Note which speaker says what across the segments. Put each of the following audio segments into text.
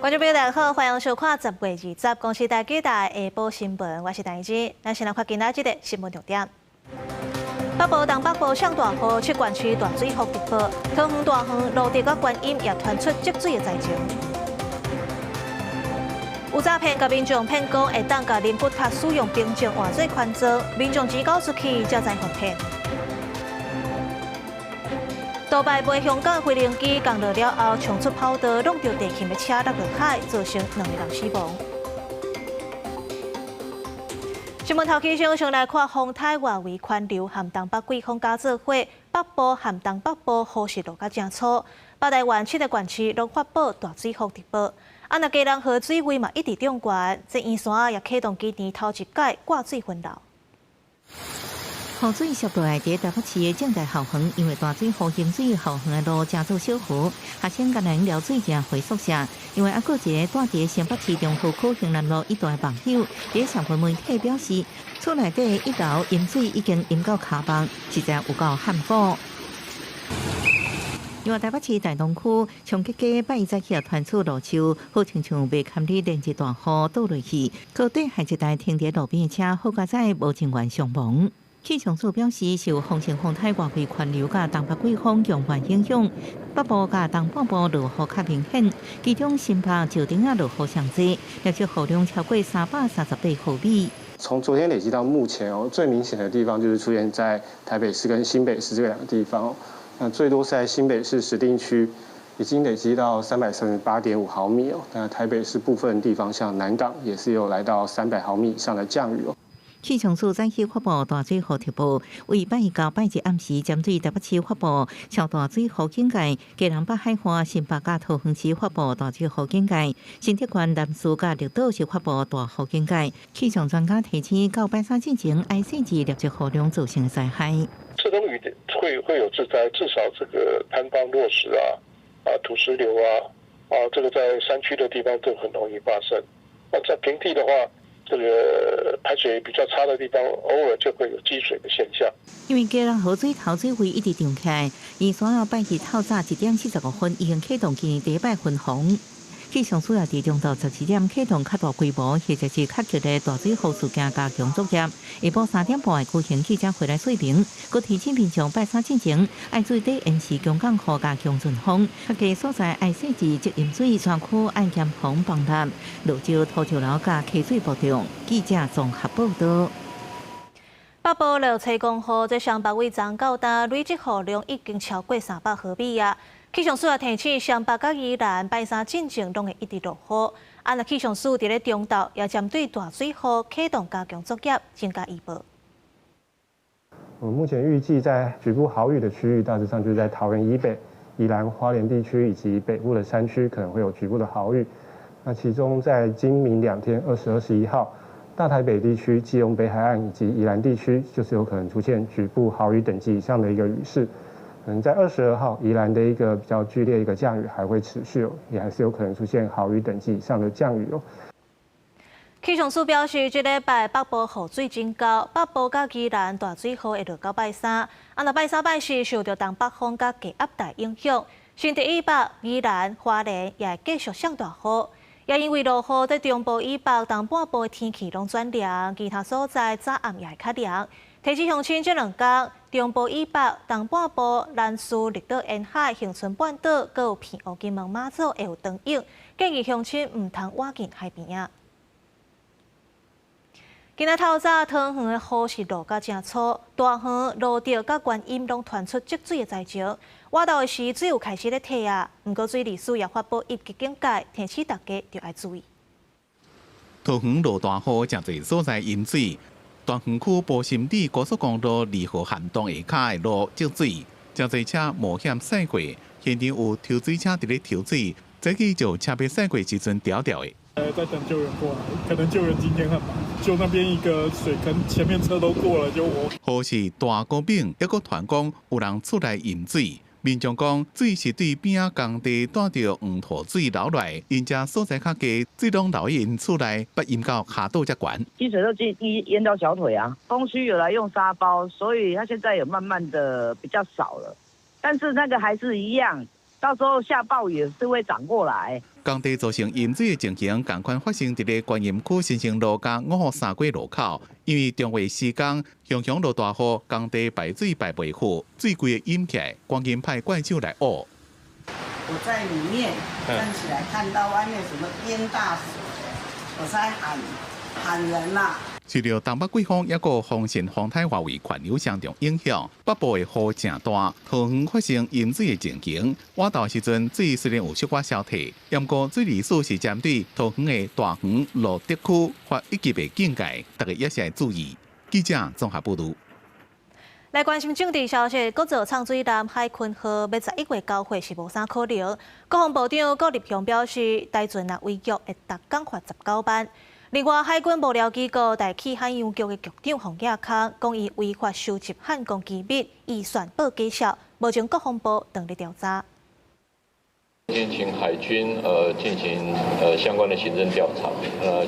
Speaker 1: 觀眾朋友大家好，歡迎收看10月20公視台語台下晡新聞，我是陳怡。咱先來看今仔這個新聞重點。北部、東北部上大雨，七縣區大水雨特報，桃園、大園、蘆竹佮觀音也傳出積水的災情。有詐騙共民眾騙講會當共靈骨塔使用憑證換做寬裝，民眾錢交出去才知予騙。杜拜飛香港飛行機降落了後，衝出跑道，挵著地勤的車落落海，造成兩个人死亡。新聞頭起先，先來看風颱外圍環流和東北季風加做伙，北部和東北部雨勢落甲誠粗，北台灣七个縣市攏發布大水雨特報。啊，若基隆河水位嘛一直漲懸，這圓山也啟動今年頭一屆掛水分流。
Speaker 2: 雨水瀉落來，佇台北市的政大校園，因為大水雨淹水，校園的路成做小河。學生干焦會撩水行回宿舍，因為猶閣一个蹛佇新北市中和區興南路一段的網友，佇社群媒體表示，厝內底一樓淹水已經淹到跤脛，實在有夠罕苦。另外，台北市大東區長吉街拜一早起傳出路樹，好親像袂堪得連日大雨倒落去，閣對害一台停佇路邊的車，好佳哉無人員傷亡。氣象署表示，受風成風颱外圍環流佮東北季風強橫影響，北部佮東半部落雨較明顯，其中新北、石碇仔落雨上濟，累積雨量超過338毫米。
Speaker 3: 從昨天累積到目前哦，最明顯的地方就是出現在台北市跟新北市這兩個地方。那最多是在新北市石碇區，已經累積到338.5毫米哦。那台北市部分地方像南港也是有來到300毫米以上的降雨哦。
Speaker 2: 氣象署早起發布大水雨特報，為拜一到拜日暗時針對台北市發布超大水雨警戒，基隆北海岸、新北佮桃園市發布大水雨警戒，新竹縣南勢佮綠島是發布大雨警戒。氣象專家提醒，到拜三進前，愛細緻累積雨量造成的災害。
Speaker 4: 這種雨會有致災，至少這個坍方落石啊、土石流啊、這個在山區的地方都很容易發生。那在平地的話，這個排水比較差的地方，偶爾就會有積水的現象。
Speaker 2: 因為基隆河水頭水位一直漲起來，圓山仔拜日透早1點45分已經啟動今年第一擺分洪。氣象署也佇中晝12點啟動較大規模或者是較急的大水雨事件加強作業。下晡3點半會舉行記者會來說明，閣提醒民眾拜三進前愛注意延時強降雨佮強陣風，較低所在愛細緻積飲水，山區愛嚴防崩塌、落石、土石流佮溪水暴漲。記者綜合報導。
Speaker 1: 北部落吹風雨，這雙北位昨到今累積雨量已經超過300毫米啊！氣象署也提醒，雙北佮宜蘭拜三進前攏會一直落雨。啊，若氣象署佇咧中晝也針對大水雨啟動加強作業，增加預報。
Speaker 3: 我們目前預計在局部豪雨的區域，大致上就是在桃園以北、宜蘭花蓮地區以及北部的山區可能會有局部的豪雨。那其中在今明兩天，20、21號，大台北地區、基隆北海岸以及宜蘭地區，就是有可能出現局部豪雨等級以上的一個雨勢。可能在22號，宜蘭的一個比較劇烈一個降雨還會持續哦，也還是有可能出現豪雨等級以上的降雨哦。
Speaker 1: 氣象署表示，這禮拜北部雨水真高，北部佮宜蘭大水雨會落到拜三。啊，若拜三拜四受著東北風佮低壓帶影響，新竹以北、宜蘭、花蓮也會繼續上大雨。也因為落雨，在中部以北、東半部的天氣攏轉涼，其他所在早暗也會較涼。提醒鄉親這兩工，中部以北、東半部、南勢、綠島沿海、恆春半島，閣有澎湖、金門、馬祖會有長湧，建議鄉親毋通倚近海邊仔。今仔透早桃園的雨是落甲誠粗，大園、蘆竹佮觀音攏傳出積水的災情。倚晝的時水有開始咧退啊，毋過水利署也發布一級警戒，提醒大家著愛注意。
Speaker 5: 桃園落大雨，誠濟所在淹水。大園區埔心里高速公路2號涵洞下跤的路積水，誠濟車冒險駛過，現場有抽水車佇咧抽水，這個就車欲駛過時陣牢牢的。
Speaker 6: 在等救援過來，可能救援今天很忙，就那邊一個水坑，前面車都過了，就我。
Speaker 5: 雨勢大閣猛，猶閣傳講有人厝內淹水，民眾講水是對邊仔工地帶著黃土水流來，𪜶遮所在較低，水攏流去𪜶厝內，捌淹到跤肚遮懸。
Speaker 7: 積水都淹淹到小腿啊！工區有來用沙包，所以它現在有慢慢的比較少了，但是那個還是一樣，到時候下暴雨也是會漲過來。
Speaker 5: 工地造成淹水的情形，仝款發生佇咧觀音區新生路佮五福三街路口，因為中晝時間雄雄落大雨，工地排水排袂好，水規个淹起來，趕緊派怪手來挖。
Speaker 8: 我在裡面站起來，看到外面什麼淹大水，我在喊喊人啦。
Speaker 5: 受著東北季風抑閣風神風颱外圍環流雙重影響，北部的雨誠大，桃園發生淹水的情形。倚晝時陣，水雖然有小可消退，毋過水利署是針對桃園的大園、蘆竹區發一級的警戒，大家也是愛注意。記者綜合報導。
Speaker 1: 來關心政治消息，閣造藏水艦海鯤號欲11月交貨是無啥可能。國防部長郭立雄表示，台船若違約會逐工罰19萬。另外，海軍幕僚機構大氣海洋局的局長洪亞康講，伊違法收集漢光機密，預算報假數，目前國防部正咧調查。
Speaker 9: 進行海軍進行相關的行政調查，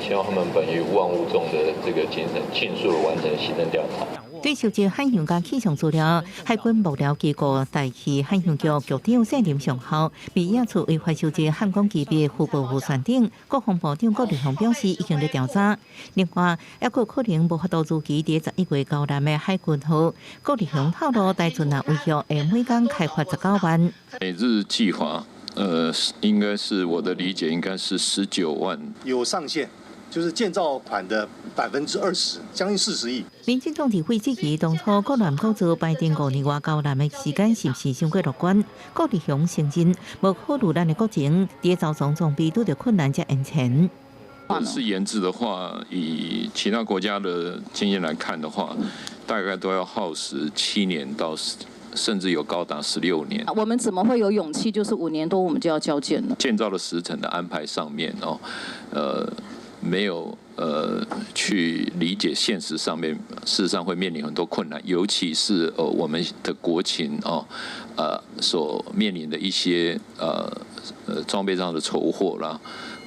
Speaker 9: 希望他們本於勿忘勿縱的這個精神，盡速完成行政調查。
Speaker 2: 對收集海洋佮氣象資料，海軍幕僚機構大氣海洋局局長謝林上校被驗出違法收集漢光機密、虛報預算等，國防部長郭立雄表示已經咧調查。另外，抑閣可能無法度如期佇11月交艦的海鯤號，郭立雄透露，台船若違約會每工開罰19萬。
Speaker 9: 每日計劃，應該是我的理解，應該是19萬。
Speaker 10: 有上限。就是建造款的20%，將近40億。
Speaker 2: 民進黨立委質疑，當初國南國造排定5年外交艦的時間是毋是傷過樂觀？郭立雄承認，無考慮咱的國情，佇造裝裝備拄著困難才延前。
Speaker 9: 是研製的話，以其他國家的經驗來看的話，大概都要耗時7年到甚至有高達16年。
Speaker 11: 我們怎麼會有勇氣？就是5年多我們就要交艦呢？
Speaker 9: 建造的時程的安排上面哦，沒有去理解現實上面，事實上會面臨很多困難，尤其是我們的國情哦，所面臨的一些裝備上的籌獲啦，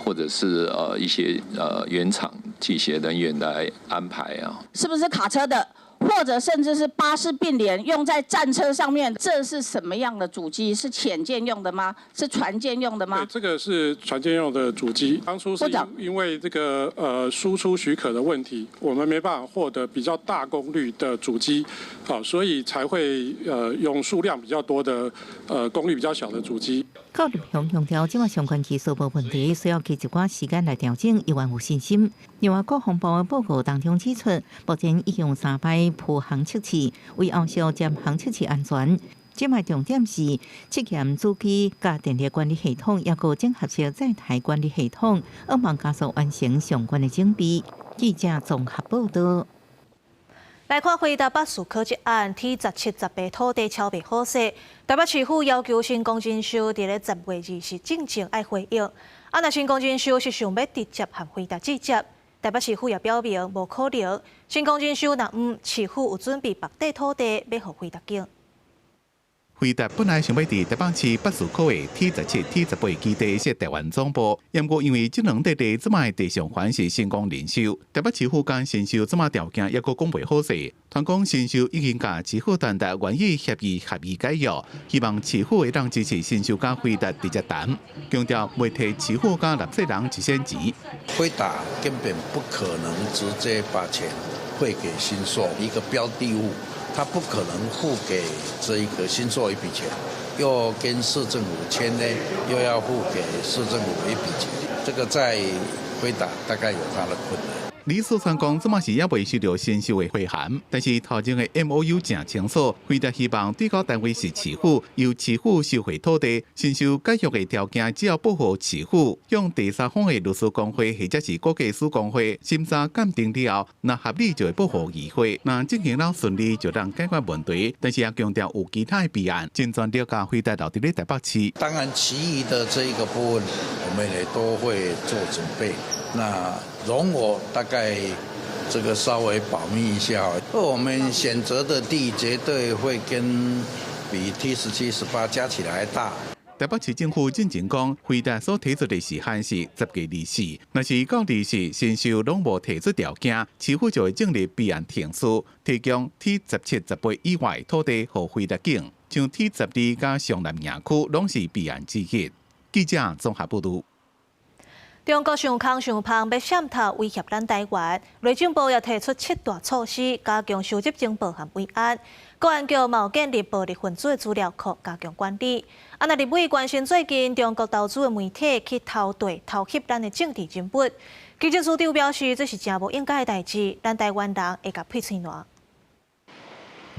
Speaker 9: 或者是一些原廠機械人員來安排啊。
Speaker 11: 是不是卡車的？或者甚至是巴士並聯用在戰車上面，這是什麼樣的主機？是潛艦用的嗎？是船艦用的嗎？
Speaker 4: 對，這個是船艦用的主機。當初是因為這個輸出許可的問題，我們沒辦法獲得比較大功率的主機，好，所以才會用數量比較多的功率比較小的主機。
Speaker 2: 郭立雄強調，這馬相關技術無問題，需要給一寡時間來調整，猶原有信心。另外，國防部的報告當中指出，目前已用三擺浮航測試，為後續潛航測試安全。這擺重點是測驗主機佮電力管理系統，抑閣整合式載台管理系統，向望加速完成相關的準備。記者綜合報道。
Speaker 1: 來看輝達北士科這案，T17、18土地敲袂好勢，台北市府要求成功人壽佇咧10月20進前愛回應。啊，若成功人壽是想欲直接和輝達接洽，台北市府也表明無可能。成功人壽若毋，市府有準備別塊土地欲予輝達揀。
Speaker 5: 輝達本來想欲佇台北市北士科的 T17、T18基地設台灣總部，毋過因為這兩塊地這擺地上權是成功人壽，台北市府佮新壽這馬條件抑閣講袂好勢。傳講新壽已經佮市府傳達願意協議合意解約，希望市府會當支持新壽佮輝達直接談，強調袂提市府佮納稅人一仙錢。
Speaker 12: 輝達根本不可能直接把錢匯給新壽一個標的物。他不可能付給這一個新壽一筆錢，又跟市政府簽呢，又要付給市政府一筆錢，這個在輝達大概有他的困難。
Speaker 5: 李四川講，這馬是猶未收著新壽的回函，但是頭前的 MOU 誠清楚，輝達希望對口單位是市府，由市府收回土地，新壽解約的條件只要報予市府，向第三方的律師公會或者是估價師公會審查鑑定了後，若合理就會報予議會，若進行了順利就通解決問題。但是也強調有其他的備案，盡全力共輝達留佇咧台北市。
Speaker 12: 當然，其餘的這一個部分，我們也都會做準備。那容我大概這個稍微保密一下，我們選擇的地絕對會跟比 T17、18加起來還大。
Speaker 5: 台北市政府進前講，輝達所提出的時限是10月24，若是到24新壽攏無提出條件，市府就會進入備案程序，提供 T17、18以外土地予輝達揀。像 T 十二佮雙南營區攏是備案之一。記者綜合報導。
Speaker 1: 中國想空想芳欲滲透威脅咱台灣，內政部也提出七大措施，加強收集情報和維安。國安局嘛有建立暴力分子的資料庫，加強管理。啊，若立委關心最近中國投資的媒體去偷綴、偷翕咱的政治人物，記者署長表示，這是誠無應該的代誌，咱台灣人會共配喙瀾。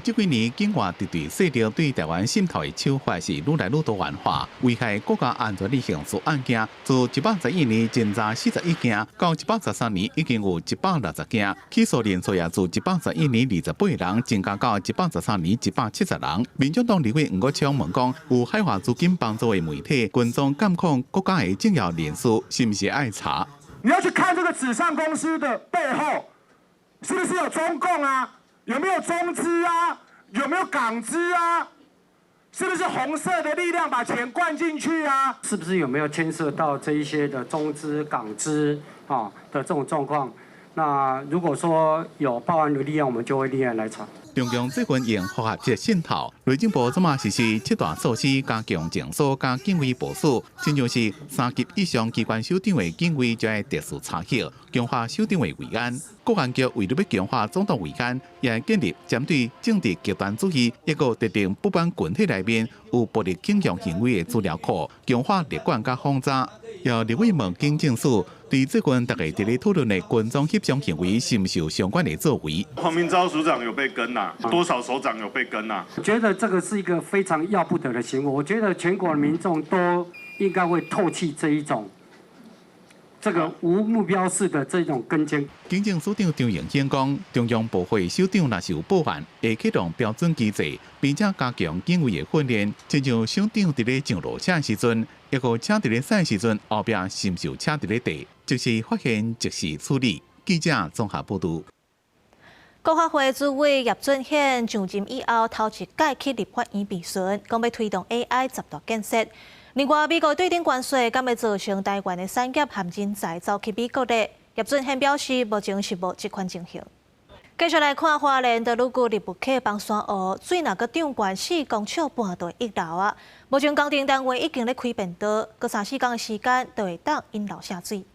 Speaker 5: 這幾年，境外敵對勢力對台灣滲透的手法是愈來愈多元化，危害國家安全的刑事案件，自111年偵查41件，到113年已經有160件，起訴人數也自111年28人增加到113年170人。民進黨立委黃國昌問講，有海外資金幫助的媒體跟蹤監控國家的重要人士，是毋是愛查？
Speaker 13: 你要去看這個紙上公司的背後，是不是有中共啊？有沒有中資啊？有沒有港資啊？是不是紅色的力量把錢灌進去啊？
Speaker 14: 是不是有沒有牽涉到這一些的中資、港資啊的這種狀況？那如果說有報案的立案，我們就會立案來查。
Speaker 5: 中共最近用複合式滲透，內政部這馬實施七大措施，加強情搜佮警衛部署，親像是三級以上機關首長的警衛就愛特殊查核，強化首長的維安。國安局為了欲強化總統維安，也建立針對政治極端主義一個特定不滿群體內面有暴力傾向行為的資料庫，強化列管佮訪查。予立委問警政署，對最近大家佇咧討論的跟蹤翕相行為，是毋是有相關的作為？
Speaker 15: 黃明昭署長有被跟吶？多少首長有被跟吶？
Speaker 14: 我覺得這個是一個非常要不得的行為。我覺得全國的民眾都應該會唾棄這一種這個無目標式的這種跟監。
Speaker 5: 警政署長張榮興講，中央部會首長若是有報案，會啟動標準機制，並且加強警衛的訓練。親像首長佇咧上路車的時陣，抑閣車佇咧駛時陣，後壁是毋是有車佇咧綴，即時發現，即時處理。記者綜合報導。
Speaker 1: 國發會主委葉俊憲上任以後，頭一擺去立法院備詢，講欲推動 AI 十大建設。另外，美國對等關稅敢會造成台灣的產業和人才走去美國咧？葉俊憲表示，目前是無這款情形。繼續來看花蓮德魯固立木溪崩山湖，水若閣漲懸4.5公尺就會溢流啊！目前工程單位已經咧開便道，閣三四工的時間就會當引流下水。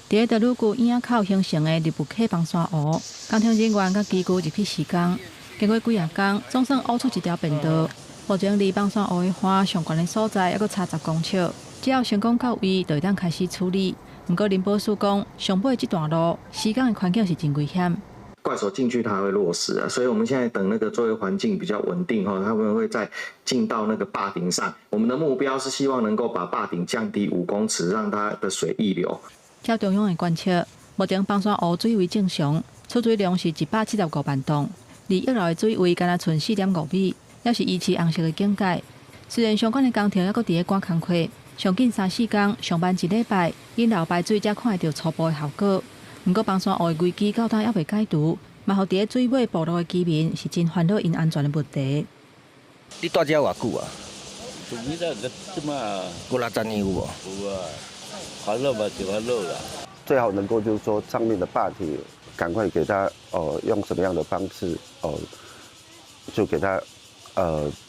Speaker 16: 佇咧德魯固椅仔口形成的立木溪崩山湖，工程人員佮機具入去施工，經過幾仔工，總算挖出一條便道。目前離崩山湖的岸上懸的所在，猶閣差10公尺，只要成功到位，就會當開始處理。毋過林寶樹講，上尾這段路施工的環境是真危險。
Speaker 17: 怪手進去，它會落石啊，所以我們現在等那個作業環境比較穩定後，他們會再進到那個壩頂上。我們的目標是希望能夠把壩頂降低5公尺，讓它的水溢流。
Speaker 16: 照中央的觀測，目前崩山湖水位正常，儲水量是175萬噸，離溢流的水位干焦賰4.5米，猶是維持紅色的警戒。雖然相關的工程猶閣佇咧趕工課，上緊三四工，上慢一禮拜，引流排水才看會著初步的效果。毋過崩山湖的危機到今猶未解除，嘛予佇咧水尾部落的居民是真煩惱𪜶安全的問題。
Speaker 18: 你蹛遮偌久啊？
Speaker 19: 住這這馬
Speaker 18: 五六十年有無？
Speaker 19: 有啊，煩惱嘛就煩惱啦。
Speaker 20: 最好能夠就是說上面的壩體，趕快給他哦，用什麼樣的方式哦，就給他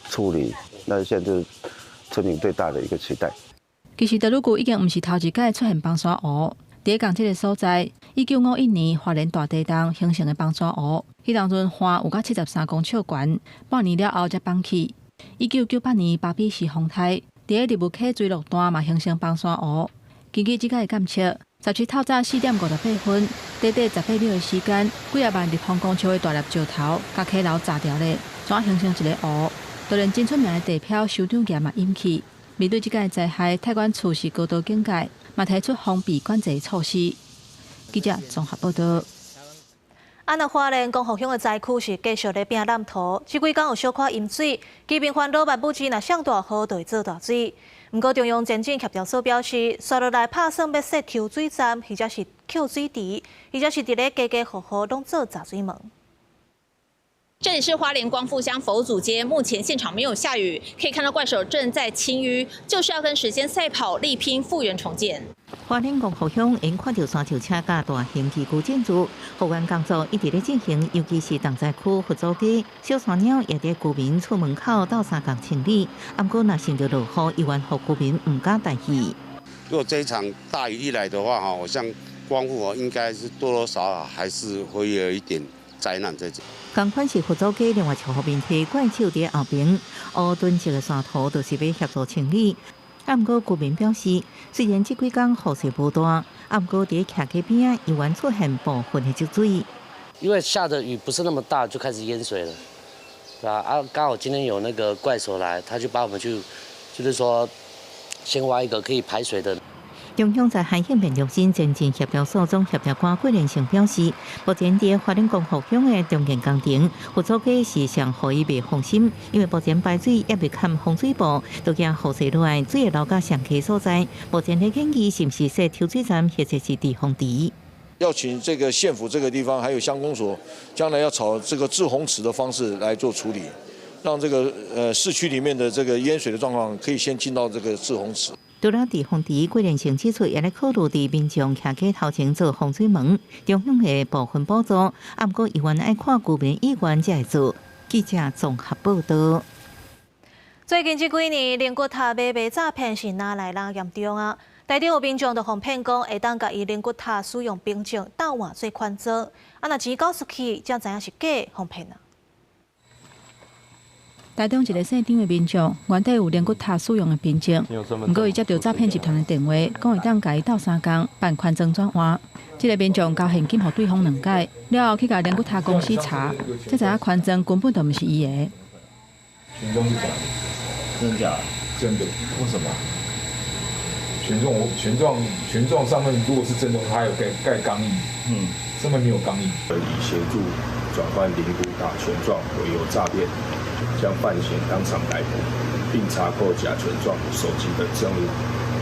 Speaker 20: 處理。那現在就是村民最大的一個期待。
Speaker 16: 其實德魯固已經毋是頭一擺出現崩山湖，佇咧仝這个所在，1951年花蓮大地動形成的崩山湖，彼當陣岸有到73公尺懸，半年了後才崩去。1998年巴比時風颱，佇咧立木溪墜落段嘛形成崩山湖。根據這擺的監測，17透早4點58分，短短18秒的時間，幾仔萬立方公尺的大粒石頭，共溪流砸掉咧，怎形成一个湖？就連真出名的地標首長巖嘛淹去。面對這個災害，太管處是高度警戒，嘛提出封閉管制措施。記者綜合報道。
Speaker 1: 啊，若花蓮光復鄉的災區是繼續咧拚濫塗，這幾工有小可淹水，居民煩惱萬不知若上大雨就會做大水。毋過中央前進協調所表示，紲落來拍算欲設抽水站，或者是抾水池，或者是佇咧家家戶戶攏做閘水門。
Speaker 21: 這裡是花蓮光復鄉佛祖街，目前現場沒有下雨，可以看到怪手正在清淤，就是要跟時間賽跑，力拼復原重建。
Speaker 2: 花蓮光復鄉𪜶看著山石車佮大型機具進駐，復原工作一直咧進行，尤其是重災區佛祖街，小山鳥也佇居民厝門口鬥相共清理。毋過若想著落雨，猶原予居民毋敢大意。
Speaker 3: 如果這一場大雨一來的話，哈，我想光復哦，應該是多多少少還是會有一點災難在這。
Speaker 2: 仝款是佛祖街另外一戶面提怪手佇後爿，烏囤積的沙土就是欲協助清理。毋過居民表示，雖然這幾工雨勢無大，毋過佇徛街邊仔猶原出現部分的積水。
Speaker 22: 因為下的雨不是那麼大，就開始淹水了，對吧？啊，剛好今天有那個怪手來，他就幫我們去，就是說先挖一個可以排水的。
Speaker 2: 中央災害應變中心前進協調所總協調官郭連勝表示，目前佇花蓮光復鄉的重建工程，佛祖街是上予伊袂放心，因為目前排水猶未崁防水布，都驚雨勢落來，水會流到上低所在。目前咧建議是毋是設抽水站或者是滯洪池？
Speaker 23: 要請這個縣府這個地方，還有鄉公所，將來要朝這個滯洪池的方式來做處理，讓這個市區裡面的這個淹水的狀況可以先進到這個滯洪池。
Speaker 2: 除了滯洪池，郭連勝指出，也咧考慮佇民眾徛街頭前做防水門，中央會部分補助，毋過猶原愛看居民意願才會做。記者綜合報導。
Speaker 1: 最近這幾年，靈骨塔買賣詐騙是愈來愈嚴重啊！台中有民眾就予騙講，會當共伊靈骨塔使用憑證鬥換做款裝，啊，若錢交出去，才知影是假，予騙啊！
Speaker 16: 台中一个姓張的民眾，原底有靈骨塔使用的憑證，毋過伊接著詐騙集團的電話，講會當共伊鬥相共辦權狀轉換。這个民眾交現金予對方兩擺，了後去共靈骨塔公司查，才知影權狀根本就毋是伊的。
Speaker 24: 權狀是假的，
Speaker 19: 真的假的？
Speaker 24: 真的。為什麼？權狀上面如果是真的，它有蓋鋼印，上面沒有鋼印。
Speaker 25: 以協助轉換靈骨塔權狀為由詐騙。將犯嫌當場逮捕，並查扣假權狀、手機等證物，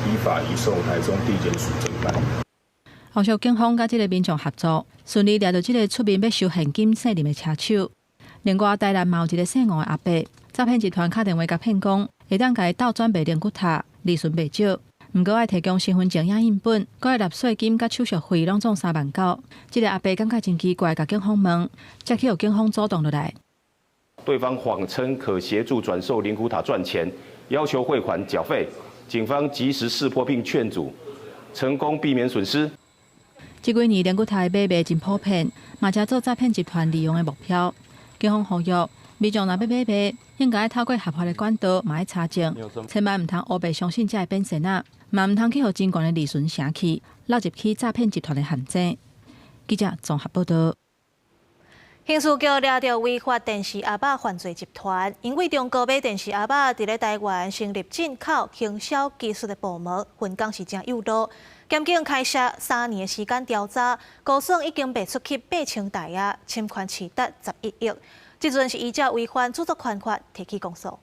Speaker 25: 依法移送台中地檢署偵辦。
Speaker 16: 後續警方佮這个民眾合作，順利掠著這个出面欲收現金姓林的車手。另外，台南嘛有一个姓吳的阿伯，詐騙集團敲電話共騙講，會當共伊鬥轉賣靈骨塔，利潤袂少。毋過愛提供身份證影印本，閣愛納稅金佮手續費，攏總3萬9。這个阿伯感覺真奇怪，共警方問，才去予警方主動落來。
Speaker 26: 對方謊稱可協助轉售靈骨塔賺錢，要求匯款繳費。警方及時識破並勸阻，成功避免損失。
Speaker 16: 這幾年靈骨塔的買賣真普遍，嘛成做詐騙集團利用的目標。警方呼籲，民眾若欲買賣，應該透過合法的管道，嘛愛查證，千萬毋通烏白相信這个騙線仔，嘛毋通去予真懸的利潤晟去，落入去詐騙集團的陷阱。記者綜合報導。
Speaker 1: 刑事局掠著違法電視盒仔犯罪集團，𪜶對中國買電視盒仔，佇咧台灣成立進口行銷技術的部門，分工是誠幼囉。檢警開設3年的時間調查，估算已經賣出去8000台啊，侵權市值11億。這陣是依照違反著作權法提起公訴。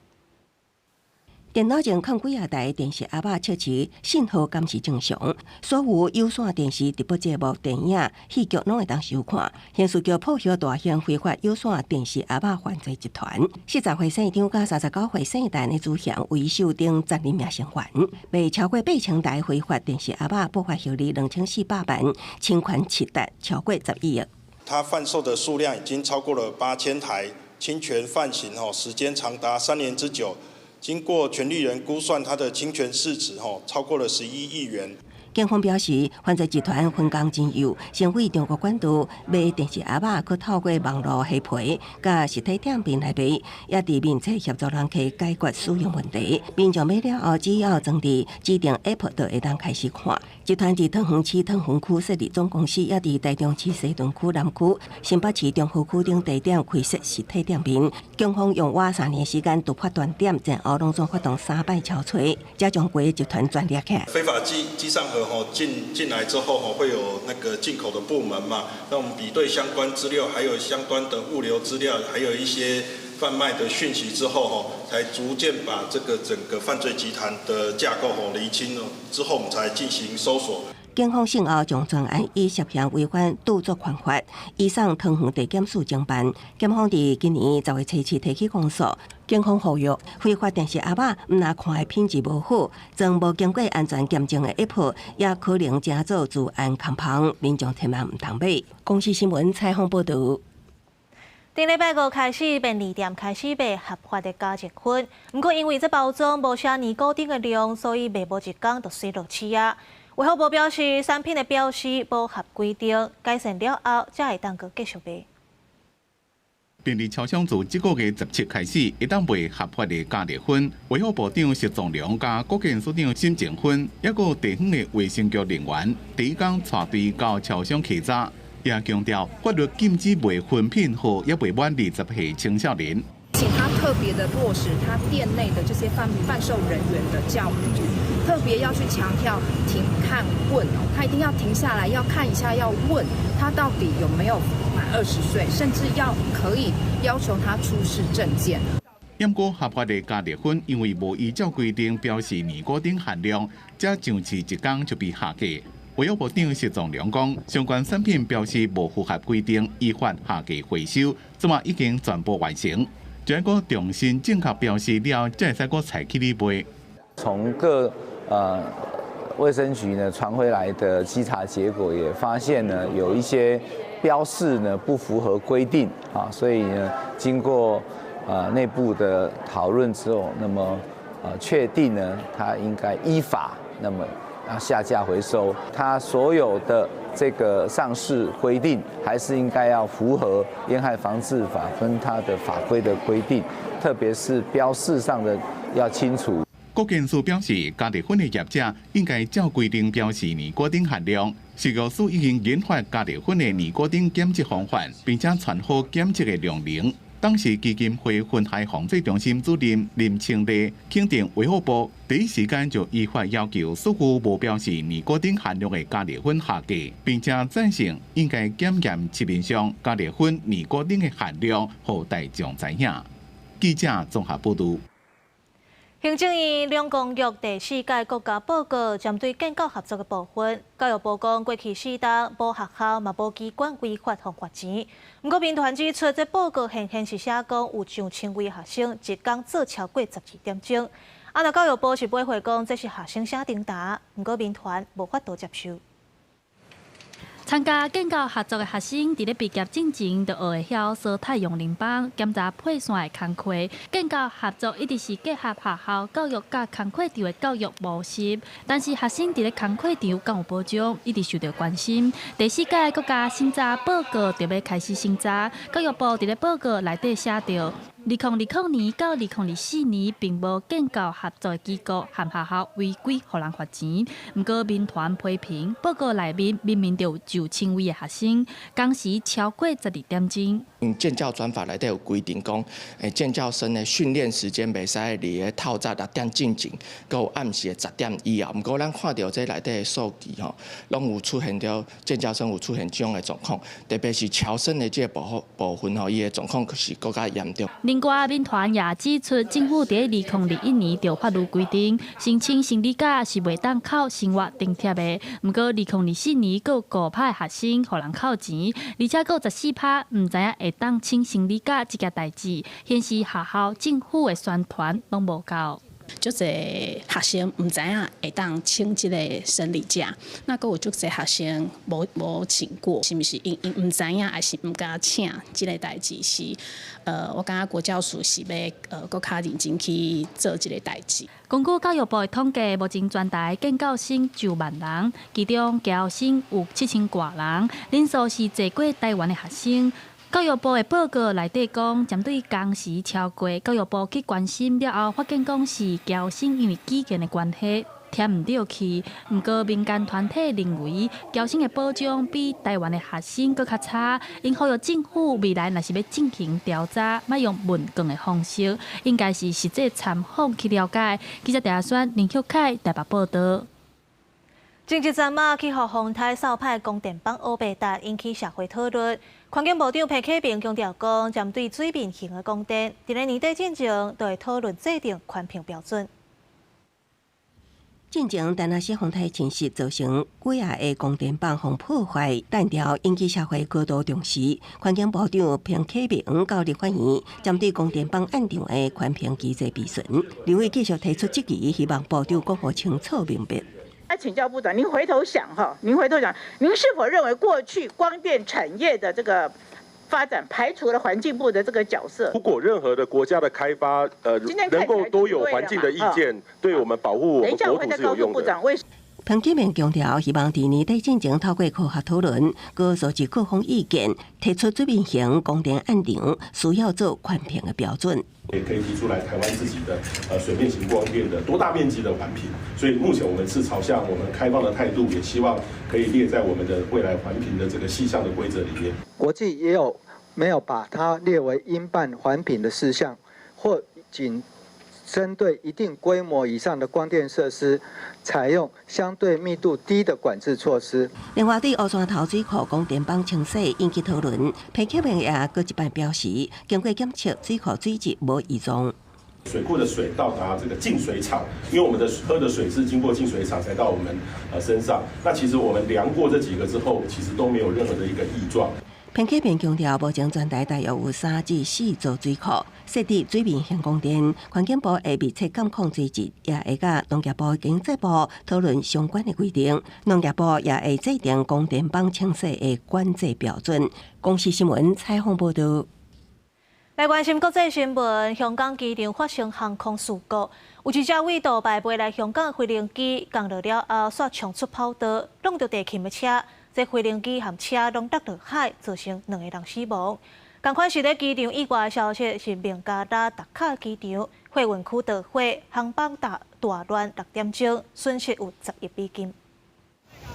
Speaker 27: 電腦前囥幾仔台電視盒仔測試信號敢是正常，所有有線電視直播節目、電影、戲劇攏會當收看。刑事局破獲大型非法有線電視盒仔犯罪集團，40歲姓張佮39歲姓陳的主嫌為首等12名成員，賣超過8000台非法電視盒仔，不法獲利2400萬，侵權市值超過11億。
Speaker 28: 他販售的數量已經超過了8000台，侵權犯行吼時間長達3年之久。經過權利人估算，他的侵權市值吼超過了11億元。
Speaker 27: 警方表示，犯罪集團分工真幼，先對中國管道買電視盒仔，閣透過網路下批，佮實體店面來賣，也佇面冊協助人客解決使用問題。民眾買了後，只要裝佇指定 App 就會當開始看。集團佇桃園市桃園區設立總公司，也佇台中市西屯區、南區、新北市中和區等地點開設實體店面。警方用倚3年時間突破斷點，前後攏總發動三擺抄揣，才將規个集團全掠起來。
Speaker 28: 非法機上盒吼進來之後吼，會有那個進口的部門嘛？那我們比對相關資料，還有相關的物流資料，還有一些販賣的訊息之後吼，才逐漸把這個整個犯罪集團的架構吼釐清了之後，我們才進行搜索。
Speaker 27: 警方訊後將全案以涉嫌違反著作權法，移送桃園地檢署偵辦。檢方佇今年10月7提起公訴。警方呼籲，非法電視盒仔毋但看的品質無好，裝無經過安全檢證的 App，也可能成做資安空縫，民眾千萬毋通買。公視新聞採訪報導。
Speaker 1: 頂禮拜五開始，便利店開始賣合法的加熱薰。毋過因為這包裝無寫尼古丁的量，所以賣無一工就摔落市啊。衛福部表示，產品的標示無合規定，改善了後才會當閣繼續賣。
Speaker 5: 便利超商自這個月17開始，會當賣合法的加熱薰。衛福部長石崇良佮國健署長沈靜芬，抑閣有地方的衛生局人員，第一工帶隊到超商稽查。也強調法律禁止賣薰品予猶未滿20歲青少年。
Speaker 4: 請他特別的落實他店內的這些販售人員的教育，特別要去強調停看問哦，他一定要停下來，要看一下，要問他到底有沒有滿20歲，甚至要可以要求他出示證件。
Speaker 5: 毋過合法的加熱薰，因為無依照規定標示尼古丁含量，才上市一工就被下架。衛福部長石崇良講，相關產品標示無符合規定，依法下架回收，這馬已經全部完成。就愛閣重新正確標示了，才會使閣採去咧賣。
Speaker 6: 從各衛生局呢傳回來的稽查結果，也發現呢有一些標示呢不符合規定啊，所以呢經過內部的討論之後，那麼確定呢它應該依法那麼要下架回收，它所有的這個上市規定，還是應該要符合煙害防治法跟它的法規的規定，特別是標示上的要清楚。
Speaker 5: 國健署表示，加熱薰的業者應該照規定標示尼古丁含量。食藥署已經研發加熱薰的尼古丁檢測方法，並且傳好檢測的量能。當時基金會薰害防治中心主任林清麗肯定衛福部第一時間就依法要求所有無標示尼古丁含量的加熱薰下架，並且贊成應該檢驗市面上加熱薰尼古丁的含量，予大眾知影。記者綜合報導。
Speaker 1: 行政院兩公約第四屆國家報告針對建教合作的部分，教育部講過去四冬無學校嘛無機關違法予罰錢。毋過民團指出，這報告顯現是寫講有上千位學生一工做超過12點鐘。啊，若教育部是回駁講這是學生寫長答，毋過民團無法度接受。
Speaker 16: 參加建教合作的學生，佇咧畢業進前就學會曉燒太陽能板、檢查配線的工課。建教合作一直是結合學校教育佮工課場的教育模式，但是學生佇咧工課場敢有保障，一直受到關心。第四屆國家審查報告就欲開始審查，教育部佇咧報告內底寫著，2020年到2024年，並無建教合作的機構和學校違規予人罰錢。毋過民團批評報告內面明明就有上千位的學生，工時超過12點鐘。
Speaker 7: 建教專法內底有規定講，建教生的訓練時間袂使佇咧透早6點進前，閣有暗時的10點以後。毋過咱看著這內底的數據吼，攏有出現著建教生有出現這種的狀況，特別是僑生的這個部分吼，伊的狀況是閣較嚴重。
Speaker 16: 另外，民團也指出，政府佇2021年就法律規定，申請生理假是袂當扣生活津貼的。毋過，2024年閣有5%學生予人扣錢，而且閣有14%毋知影會當請生理假這件代誌，顯示學校、政府的宣傳攏無夠。
Speaker 8: 足濟學生毋知影會當請這个生理假，那閣有足濟學生無請過，是毋是𪜶𪜶毋知影，抑是毋敢請這个代誌是？我感覺國教署是欲閣較認真去做這个代誌。
Speaker 16: 根據教育部的統計，目前全台建教生上萬人，其中僑生有7000外人，人數是濟過台灣的學生。教育部的報告內底講，針對工時超過，教育部去關心了後，發現講是僑生因為語言的關係聽毋著去。毋過民間團體認為，僑生的保障比台灣的學生閣較差。𪜶呼籲政府未來若是欲進行調查，莫用問卷的方式，應該是實際參訪去了解。記者鄭選林旭凱台北報導。
Speaker 1: 前一陣仔去予風颱掃歹光電板烏白達引起社會討論。環境部長彭啟明強調講，針對水面型的光電，佇咧年底進前就會討論制定環評標準。
Speaker 27: 進前田納西風台侵襲造成幾仔个光電板予破壞，彈掉引起社會高度重視。環境部長彭啟明到立法院針對光電板案場的環評機制備詢，立委繼續提出質疑，希望部長講予清楚明白。
Speaker 9: 那請教部長，您回頭想哈，您回頭想，您是否認為過去光電產業的這個發展排除了環境部的這個角色？
Speaker 25: 如果任何的國家的開發，能夠都有環境的意見，對我們保護我們國土是有用的。
Speaker 27: 彭啟明強調，希望佇年底進前透過科學討論，閣收集各方意見，提出水面型光電案場需要做環評的標準。
Speaker 25: 也可以提出來台灣自己的水面型光電的多大面積的環評，所以目前我們是朝向我們開放的態度，也希望可以列在我們的未來環評的這個細項的規則裡面。
Speaker 10: 國際也有沒有把它列為應辦環評的事項，或僅針對一定規模以上的光電設施，採用相對密度低的管制措施。
Speaker 27: 另外，對烏山頭水庫光電板清洗引起討論，彭啟明也閣一擺表示，經過檢測，水庫水質無異狀。
Speaker 25: 水庫的水到達這個淨水廠，因為我們的喝的水是經過淨水廠才到我們身上。那其實我們量過這幾個之後，其實都沒有任何的一個異狀。
Speaker 27: 彭啟明強調，目前全台大約有3至4座水庫設置水面型光電，環境部會密切監控水質，也會佮農業部、經濟部討論相關的規定。農業部也會制定光電板清洗的管制標準。公視新聞採訪報導。
Speaker 1: 來關心國際新聞，香港機場發生航空事故，有一隻為杜拜飛來香港的飛行機降落了後，煞衝出跑道，挵著地勤的車。這飛行機和車攏落入海，造成兩个人死亡。仝款是佇機場意外的消息是孟加拉達卡機場貨運區著火，航班大亂6點鐘，損失有10億美金。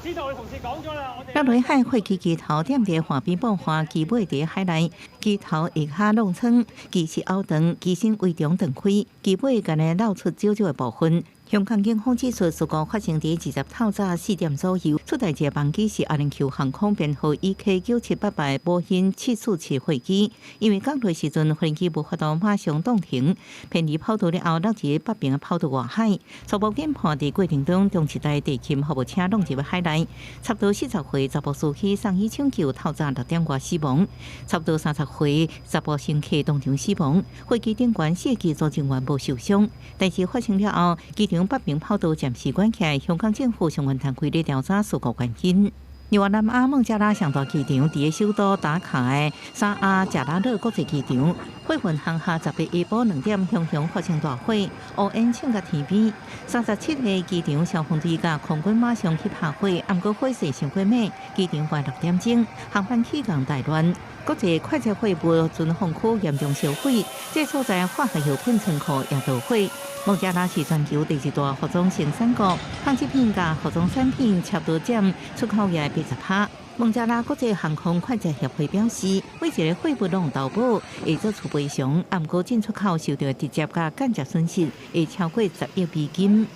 Speaker 2: 落落海貨機機頭踮佇岸邊爆破，機尾佇海內，機頭下跤挵窗，機翅拗斷，機身圍牆斷開，機尾干焦漏出少少的部分。香港警方指出，事故發生佇二十透早4點左右，出代誌的班機是阿聯酋航空編號 EK 9788波音747貨機，因為降落時陣飛機無法度馬上擋停，偏離跑道了後落佇北邊的跑道外海。初步研判佇過程中，當一台地勤服務車挵入海內，差不多40歲查埔司機送醫搶救，透早6點外死亡；差不多30歲查埔乘客當場死亡。飛機頂懸四機組人員無受傷，代誌發生了後，機場北邊跑道暫時關起來，香港政府相關單位咧調查事故原因。另外，南亞孟加拉上大機場佇个首都達卡的沙阿賈拉勒國際機場，貨運航廈18下晡2點，雄雄發生大火，烏煙衝到天邊。37个機場消防隊佮空軍馬上去拍火，毋過火勢傷過猛，機場外6點鐘航班起降大亂。國際快捷貨物存放區嚴重燒毀，這所在化學藥品倉庫也著火。孟加拉是全球第二大服裝生產國，紡織品佮服裝產品差不多佔出口額80%。孟加拉國際航空快捷協會表示，每一个貨物攏投保會做出賠償，毋過進出口受著直接佮間接損失會超過10億美金。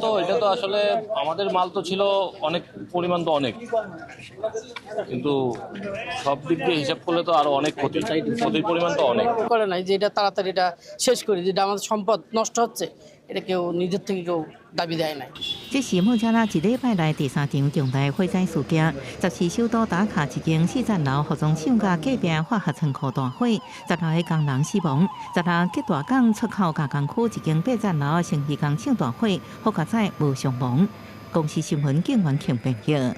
Speaker 11: তো এটা তো আসলে আমাদের মাল তো ছিল অনেক পরিমাণ তো অনেক কিন্তু সব দিক দিয়ে হিসাব করলে তো আরো অনেক ক্ষতি ক্ষতির পরিমাণ তো অনেক
Speaker 12: করে নাই যে এটা তাড়াতাড়ি এটা শেষ করি যেটা আমাদের সম্পদ নষ্ট হচ্ছে এটা কেউ নিজের থেকে কেউ দাবি দেয় নাই。
Speaker 2: 這是孟加拉一禮拜內第三場重大火災事件。14首都達卡一間四層樓服裝廠佮隔壁化學倉庫大火，16个工人死亡。16吉大港出口加工區一間八層樓成衣工廠大火，好佳哉無傷亡。公視新聞警員慶編譯。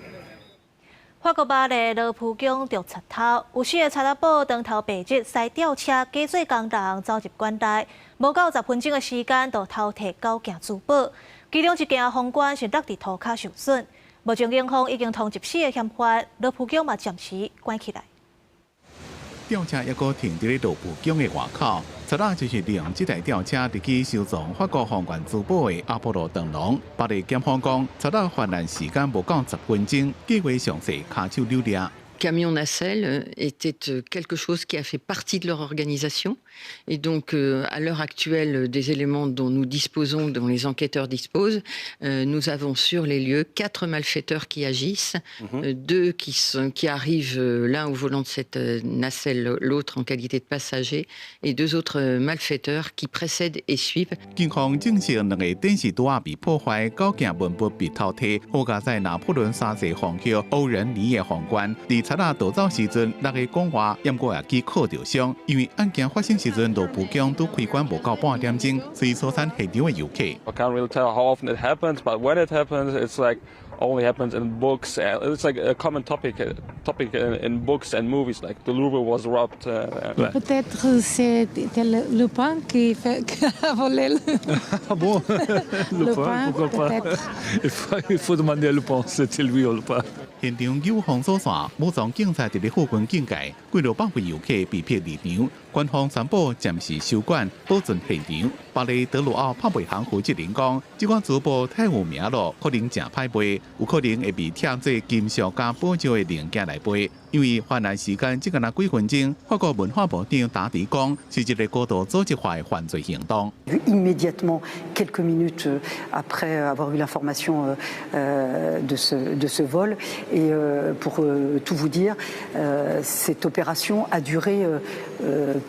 Speaker 1: 法國巴黎羅浮宮著賊偷，有四个賊仔寶當頭白日駛吊車假做工人走入館內，無夠10分鐘的時間就偷提九件珠寶，其中一件皇冠是落佇塗跤受損。目前警方已經通緝四个嫌犯，羅浮宮嘛暫時關起來。
Speaker 5: 吊車猶閣停佇咧羅浮宮的外口，賊仔就是利用這台吊車入去收藏法國皇冠珠寶的阿波羅長廊。巴黎檢方講，賊仔犯案時間無夠10分鐘，計劃詳細跤手扭掠。
Speaker 13: Camion nacelle était quelque chose qui a fait partie de leur organisation.
Speaker 3: Et donc, à l'heure actuelle, des éléments dont nous disposons, dont les enquêteurs disposent, nous avons sur les lieux quatre malfaiteurs qui agissent, deux qui arrivent, l'un au volant de cette nacelle, l'autre en qualité de passager, et deux autres malfaiteurs qui précèdent et suivent.
Speaker 5: 警方證實兩個電視柱仔被破壞，九件文物被偷提，好佳哉拿破崙三世皇后歐仁妮的皇冠，佇賊仔逃走時陣，六个講話，毋過也去扣著傷。因為案件發生時陣，羅浮宮拄開館無夠半點鐘，所以疏散現場的遊客。
Speaker 13: I can't really tell how often it happens, but when it happens, it's like only happens in books. It's like a common topic in books and movies, like the Louvre was robbed.
Speaker 14: Peut-être c'était Lupin qui a volé le
Speaker 15: Ah bon?
Speaker 14: Le
Speaker 15: Lupin,
Speaker 14: pain,
Speaker 15: pourquoi pas?
Speaker 14: Peut-être.
Speaker 15: Il faut demander à Lupin, c'était lui ou pas.
Speaker 5: 現場有封鎖線，武裝警察佇咧附近警戒，幾落百位遊客被迫離場。官方宣布暫時收館，保存現場。巴黎德魯奧拍賣行負責人講，這款珠寶太有名咯，可能誠歹賣，有可能會被拆做金屬佮寶石的零件來賣。因為犯案時間只干焦幾分鐘，法國文化部長達迪講，是一個高度組織化的犯罪行動。
Speaker 17: Immédiatement, quelques minutes après avoir eu l'information de ce vol, et pour tout vous dire, cette opération a duré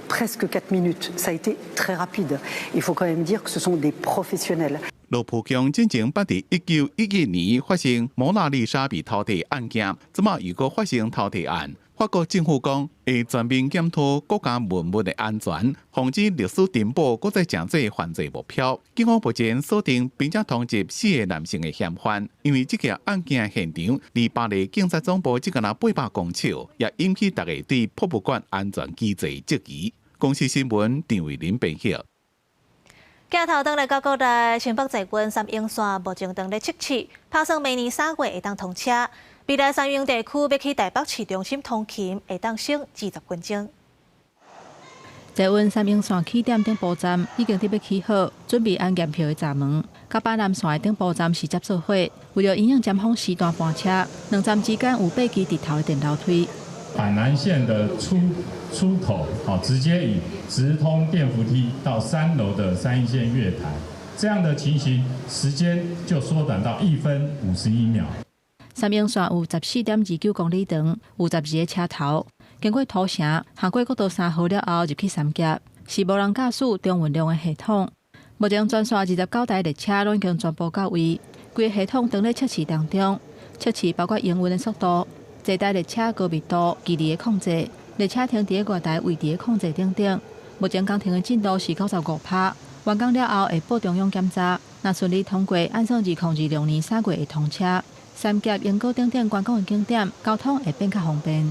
Speaker 17: presque 4 minutes. Ça a été très rapide. Il faut quand même dire que ce sont des professionnels.
Speaker 5: 羅浮宮進前捌佇1911年發生蒙娜麗莎被偷提案件，這馬又閣發生偷提案。法國政府講會全面檢討國家文物的安全，防止歷史珍寶閣再成做犯罪目標。警方目前鎖定並且通緝四個男性的嫌犯，因為這個案件現場離巴黎警察總部只干焦800公尺，也引起大家對博物館安全機制質疑。公視新聞陳慧琳編譯。
Speaker 1: 鏡頭轉來到國內，新北捷運三鶯線目前正咧測試，拍算明年3月會當通車。未來三鶯地區欲去台北市中心通勤，會當省20分鐘。
Speaker 16: 捷運三鶯線起點頂部站已經佇欲起好，準備按驗票的閘門。佮板南線的頂部站是接做伙，為著因應尖峰時段班車，兩站之間有八支直頭的電樓梯。
Speaker 18: 板南線的出口，好，直接以直通電扶梯到3樓的三鶯線月台，這樣的情形，時間就縮短到1分51秒。
Speaker 16: 三鶯線有14.29公里長，有12個車頭，經過土城，行過國道3號了後，入去三峽，是無人駕駛中運量的系統。目前全線29台列車攏已經全部到位，規个系統正咧測試當中，測試包括營運的速度、坐台列車高密度、距離的控制、列車停佇個月台位置的控制等等。目前工程的進度是95%，完工了後會報中央檢查，若順利通過，按算2026年3月會通車。三峽、鶯歌等等觀光的景點，交通會變較方便。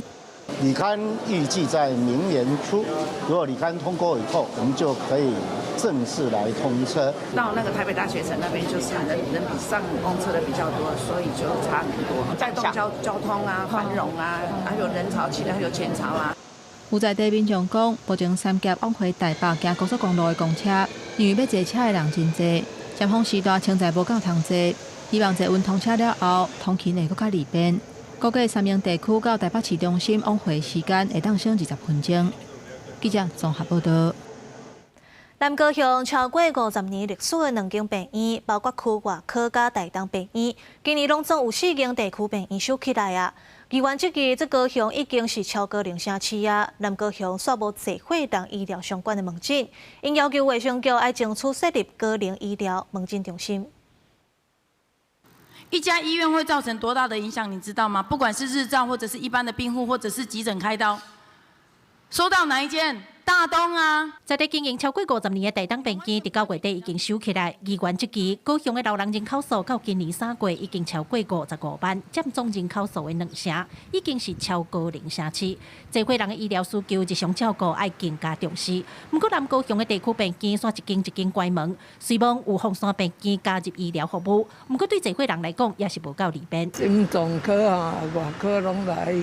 Speaker 20: 履勘預計在明年初，如果履勘通過以後，我們就可以正式來通車。
Speaker 21: 到那個台北大學城那邊，就是人比上公車的比較多，所以就差很多。帶動交通啊，繁榮啊，還有人潮起來，還有錢潮啊。
Speaker 16: 有在地民眾講，目前三峽往回台北行高速公路的公車，因為欲坐車的人真濟，尖峰時段實在無夠通坐。希望捷運通車了後，通勤會閣較利便。估計三鶯地區到台北市中心往回時間會當省20分鐘。記者綜合報道。
Speaker 1: 南高雄超過50年歷史的兩間病院，包括區外科佮大東病院，今年攏總有四間地區病院收起來啊。議員質疑，這高雄已經是超高齡城市啊，南高雄煞無濟歲人醫療相關的門診，𪜶要求衛生局愛爭取設立高齡醫療門診中心。
Speaker 29: 一家醫院會造成多大的影響，你知道嗎？不管是日照，或者是一般的病護，或者是急診開刀，收到哪一間？大東啊！
Speaker 30: 在咧經營超過50年的大東病院，佇9月底已經收起來。議員質疑，高雄的老人人口數到今年3月已經超過55萬，佔總人口數的兩成，已經是超高齡城市。濟歲人的醫療需求日常照顧愛更加重視。毋過南高雄的地區病院煞一間一間關門，雖罔有鳳山病院加入醫療服務，毋過對濟歲人來講也是無夠利便。
Speaker 31: 心臟科啊、外科攏來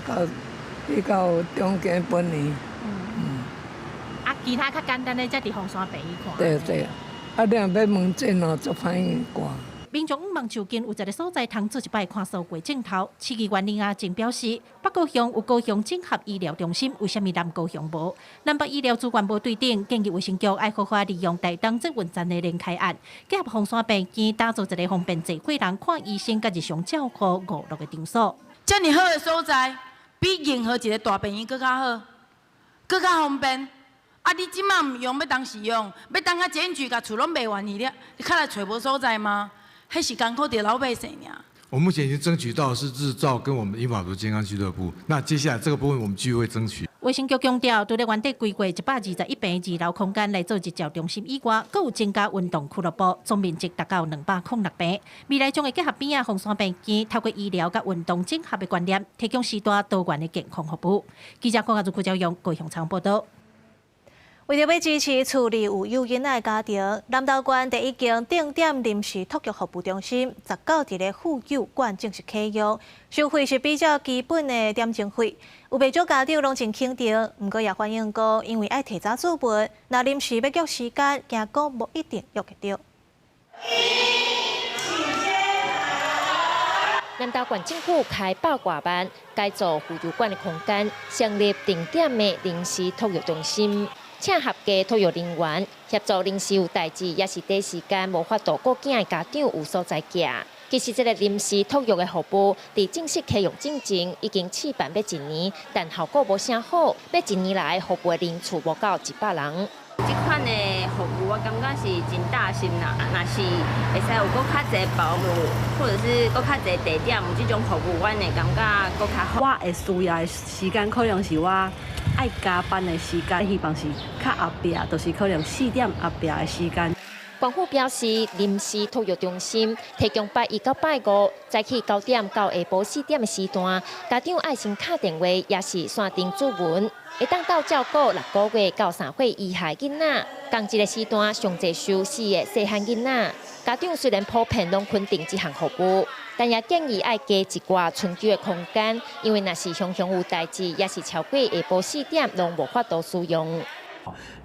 Speaker 31: 到中間分院。
Speaker 30: 啊，其他較簡單的，才佇鳳山病院看。
Speaker 31: 對對，啊，你若欲門診哦，足歹掛。
Speaker 30: 民眾向望就近有一个所在通做一擺看數據鏡頭。市議員林阿靜表示，北高雄有高雄整合醫療中心，為啥物南高雄無？南北醫療資源無對等，建議衛生局愛好好利用台東捷運站的連開案，結合鳳山病院打造一个方便濟歲人看醫生佮日常照顧娛樂的場所。
Speaker 29: 遮爾好的所在，比任何一个大病院閣較好，閣較方便。啊！你這馬毋用，欲當時用？欲等甲檢舉，共厝攏賣完去了，你較來揣無所在嗎？彼是艱苦佇老百姓爾。
Speaker 4: 我目前已經爭取到是日照跟我們銀髮族健康俱樂部，那接下來這個部分我們繼續會爭取。
Speaker 30: 衛生局強調，除了原底規劃121坪二樓空間來做日照中心以外，閣有增加運動俱樂部，總面積達到206坪。未來將會結合邊仔鳳山病院，透過醫療佮運動整合的觀念，提供時代多元的健康服務。記者郭亞如、郭昭勇高雄採訪報導。
Speaker 1: 為著欲支持厝裡有幼囡仔的家庭，南投縣第一間定點臨時托育服務中心，19佇咧婦幼館正式啟用，收費是比較基本的點鐘費。有袂少家長攏真肯定，毋過也反映講，因為愛提早出門，若臨時欲約時間，驚講無一定約會著。
Speaker 6: 南投縣政府開百外萬，改造婦幼館的空間，成立定點的臨時托育中心。請合格托育人員協助臨時有代誌，抑是短時間無法度顧囝的家長有所在寄。其實這个臨時托育的服務，佇正式啟用之前已經試辦欲一年，但效果無啥好。欲一年來服務的人次無夠100人。
Speaker 7: 這款的服務我感覺是真貼心啦，若是會使有閣較濟保姆，或者是閣較濟地點有這種服務，阮會感覺閣較好。
Speaker 8: 我會需要的時間可能是我愛加班的時間，希望是較後壁，就是可能4點後壁的時間。
Speaker 6: 縣府表示，臨時托育中心提供拜一到拜五早起9點到下晡4點的時段，家長愛先敲電話，抑是線頂諮詢，會當鬥照顧6個月到3歲以下囡仔。仝一个時段上濟收4个細漢囡仔。家長雖然普遍攏肯定這項服務，但也建議愛加一寡春秋的空間，因為若是常常有代誌，抑是超過下晡4點，攏無法度使用。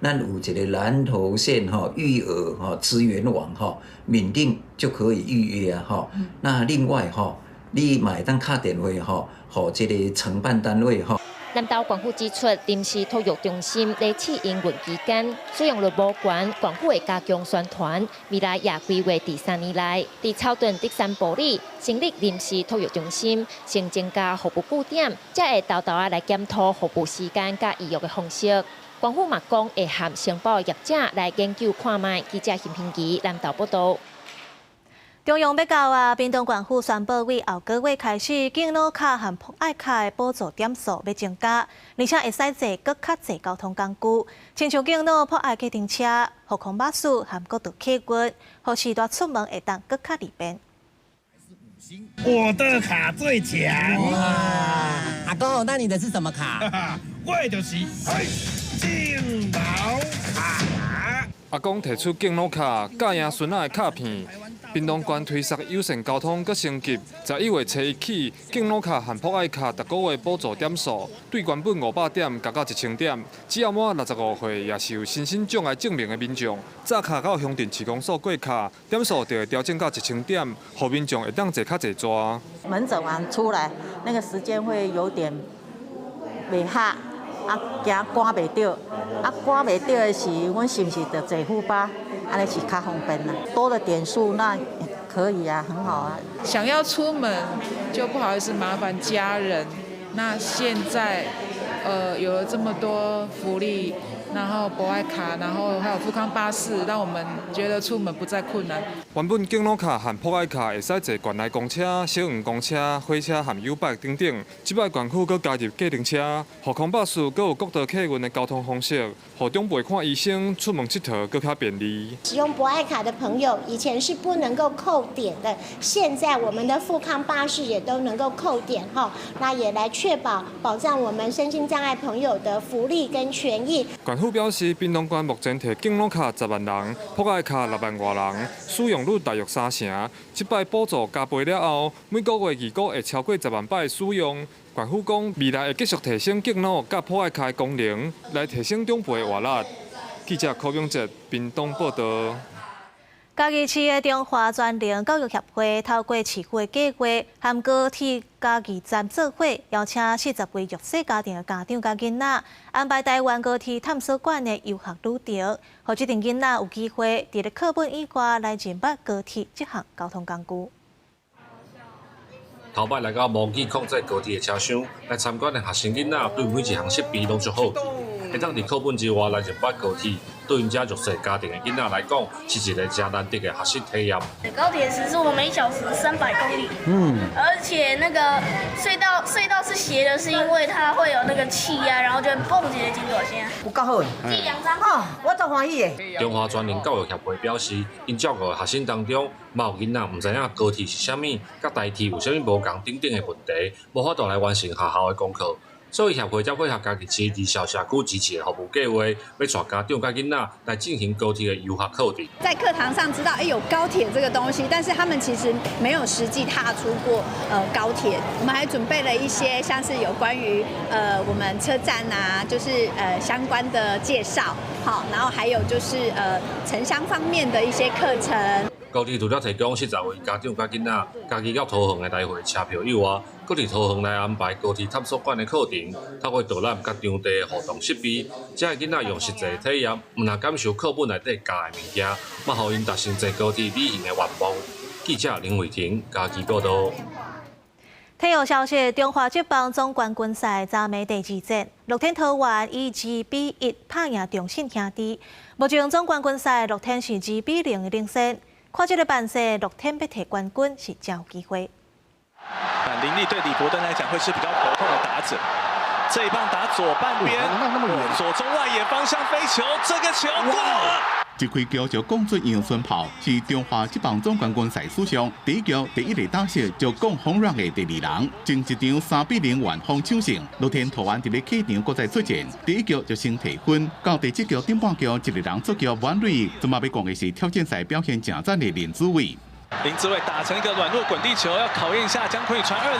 Speaker 9: 咱有一个南投縣吼育兒吼資源網吼，免定就可以預約啊吼。那另外吼，你嘛會當敲電話吼，予這个承辦單位吼。
Speaker 6: 南投縣府指出，臨時托育中心咧試營運期間，使用率無懸，縣府會加強宣傳。未來也規劃佇3年內，佇草屯、德山、埔里成立臨時托育中心，先增加服務據點，才會沓沓仔來檢討服務時間佮預約的方式。縣府嘛講會和承包業者來研究看覓。記者陳平儀南投報導。
Speaker 1: 中央欲到啊，屏東縣府宣布，對後個月開始，敬老卡和博愛卡的補助點數欲增加，而且會使坐閣較濟交通工具，親像敬老博愛計程車、復康巴士和國道客運，予序大出門會當閣較利便。
Speaker 19: 我的卡最強。
Speaker 22: 哇，阿公，那你的是什麼卡？
Speaker 19: 我就是敬老卡。
Speaker 13: 阿公提出敬老卡，佮贏孫仔的卡片。屏東縣推捒友善交通閣升級，11月初一起，敬老卡和博愛卡逐个月補助點數，對原本500點加到1000點。只要滿65歲，抑是有身心障礙證明的民眾，紮卡到鄉鎮市公所過卡，點數就會調整到1000點，予民眾會當坐較濟逝。
Speaker 23: 門診完出來，那個時間會有點袂合，啊，驚趕袂著，啊，趕袂著的時，阮是毋是著坐副巴？按呢是較方便啦，多了點數那可以啊，很好啊。
Speaker 24: 想要出門就不好意思麻煩家人，那現在有了這麼多福利，然後博愛卡，然後還有復康巴士，讓我們覺得出門不再困難。
Speaker 13: 原本敬老卡和博愛卡會使坐縣內公車、小黃公車、火車和YouBike 等等，這擺縣府閣加入計程車、復康巴士，閣有國道客運的交通方式，予長輩看醫生、出門𨑨迌閣較便利。
Speaker 26: 使用博愛卡的朋友，以前是不能夠扣點的，現在我們的復康巴士也都能夠扣點哈，那也來確保保障我們身心障礙朋友的福利跟權益。
Speaker 13: 縣府表示，屏東縣目前提敬老卡10萬人，博愛卡6萬外人，使用率大約3成。這擺補助加倍了後，每个月預估會超過10萬擺使用。縣府講，未來會繼續提升敬老佮博愛卡的功能，來提升長輩的活力。記者柯永哲屏東報導。
Speaker 1: 嘉義市的中華全能教育協會透過市府的計劃，和高鐵嘉義站做伙，邀請40位弱勢家庭的家長佮囡仔，安排台灣高鐵探索館的遊學旅程，予這陣囡仔有機會佇咧課本以外來認捌高鐵這項交通工具。
Speaker 2: 頭擺來到模擬控制高鐵的車廂來參觀的學生囡仔，對每一項設備攏足好奇。會當佇課本之外來認捌高鐵，對𪜶遮弱勢家庭的囡仔來講，是一個誠難得的學習體驗。
Speaker 3: 高鐵時速每小時300公里，而且那個隧道是斜的，是因為它會有那個氣壓，然後就會蹦起來真大聲。
Speaker 23: 有夠好的，
Speaker 3: 這兩張
Speaker 23: 哦，我足歡喜的。
Speaker 2: 中華全能教育協會表示，𪜶照顧的學生當中，嘛有囡仔毋知影高鐵是啥物，佮台鐵有啥物無仝等等的問題，無法度來完成學校的功課。所以協會才配合嘉義市兒少社區支持的服務計劃，欲帶家長佮囡仔來進行高鐵的遊學課程。
Speaker 10: 在課堂上知道，哎，有高鐵這個東西，但是他們其實沒有實際踏出過高鐵。我們還準備了一些像是有關於我們車站啊，就是相關的介紹，好，然後還有就是城鄉方面的一些課程。
Speaker 2: 高鐵除了提供40位家長佮囡仔嘉義到桃園的來回車票以外，閣佇桃園來安排高鐵探索館的課程，透過導覽佮場地的互動設備，遮的囡仔用實際體驗，毋但感受課本內底教的物件，嘛予𪜶達成坐高鐵旅行的願望。記者林偉婷嘉義報導。
Speaker 1: 體育消息：中華職棒總冠軍賽昨暝第二戰，樂天桃園以2比1拍贏中信兄弟。目前總冠軍賽樂天是2比0的領先。看這个辦勢，樂天欲提冠軍是誠有機會。
Speaker 11: 林立對李伯登來講會是比較頭痛的打者。這一棒打左半邊，左中外野方向飛球，這個球過了。
Speaker 5: 一開局就講出陽春炮，是中華職棒總冠軍賽史上第一局第一個打席就講轟 run 的第二人。前一場3比0完封搶勝，樂天桃園佇咧客場閣再出戰，第一局就先提分，到第七局頂半局一個人出局滿壘，這馬欲講的是挑戰賽表現誠讚的林子偉。
Speaker 11: 林子偉打成一個軟弱滾地球，要考驗一下江坤宇傳二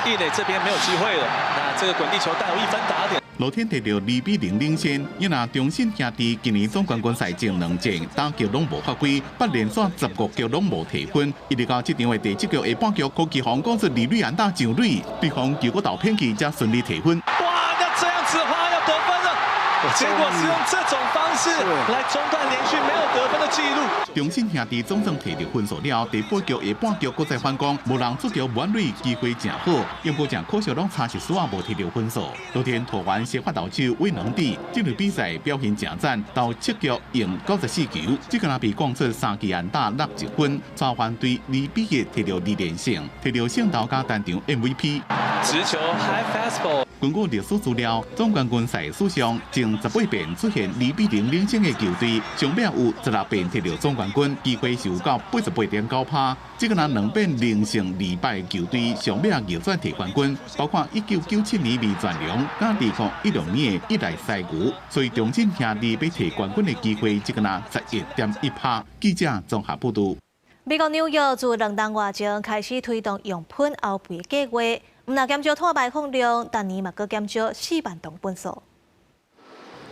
Speaker 11: 壘，一壘這邊沒有機會了。那這個滾地球帶有一分打點。
Speaker 5: 樂天得著2比0領先，伊若中信兄弟今年總冠軍賽前兩戰打擊攏無發揮，八連續15局攏無提分，一直到這場的第七局下半局，柯其鴻講出二壘安打上壘，對方球閣投偏去，才順利提分。
Speaker 11: 哇，那這樣子的話要得分了，結果是用這種方式來中斷連續沒有得分的記錄。
Speaker 5: 中信兄弟總算提著分數了，第八局下半局閣再反攻，無人出局滿壘，機會誠好，不過誠可惜攏差一絲仔無提著分數。樂天桃園先發投手韋能哲，這場比賽表現誠讚，投七局用94球，這個若被講出三支安打61分，帶團隊2比1提著二連勝，提著勝投佮單場 MVP。
Speaker 11: 直球 high fastball。
Speaker 5: 根據歷史資料，總冠軍賽史上前18遍出現2比0領先的球隊，上尾有16遍提著總冠軍，機會是有到88.9%。這個若兩遍連勝二敗球隊，上尾逆轉提冠軍，包括1997年味全龍，佮2016年的一來西牛，所以中信兄弟欲提冠軍的機會，這個若11.1%。記者綜合報導。
Speaker 1: 美國紐約自2冬外前開始推動用噴漚肥計劃，毋但減少碳排放量，逐年嘛閣減少4萬噸糞埽。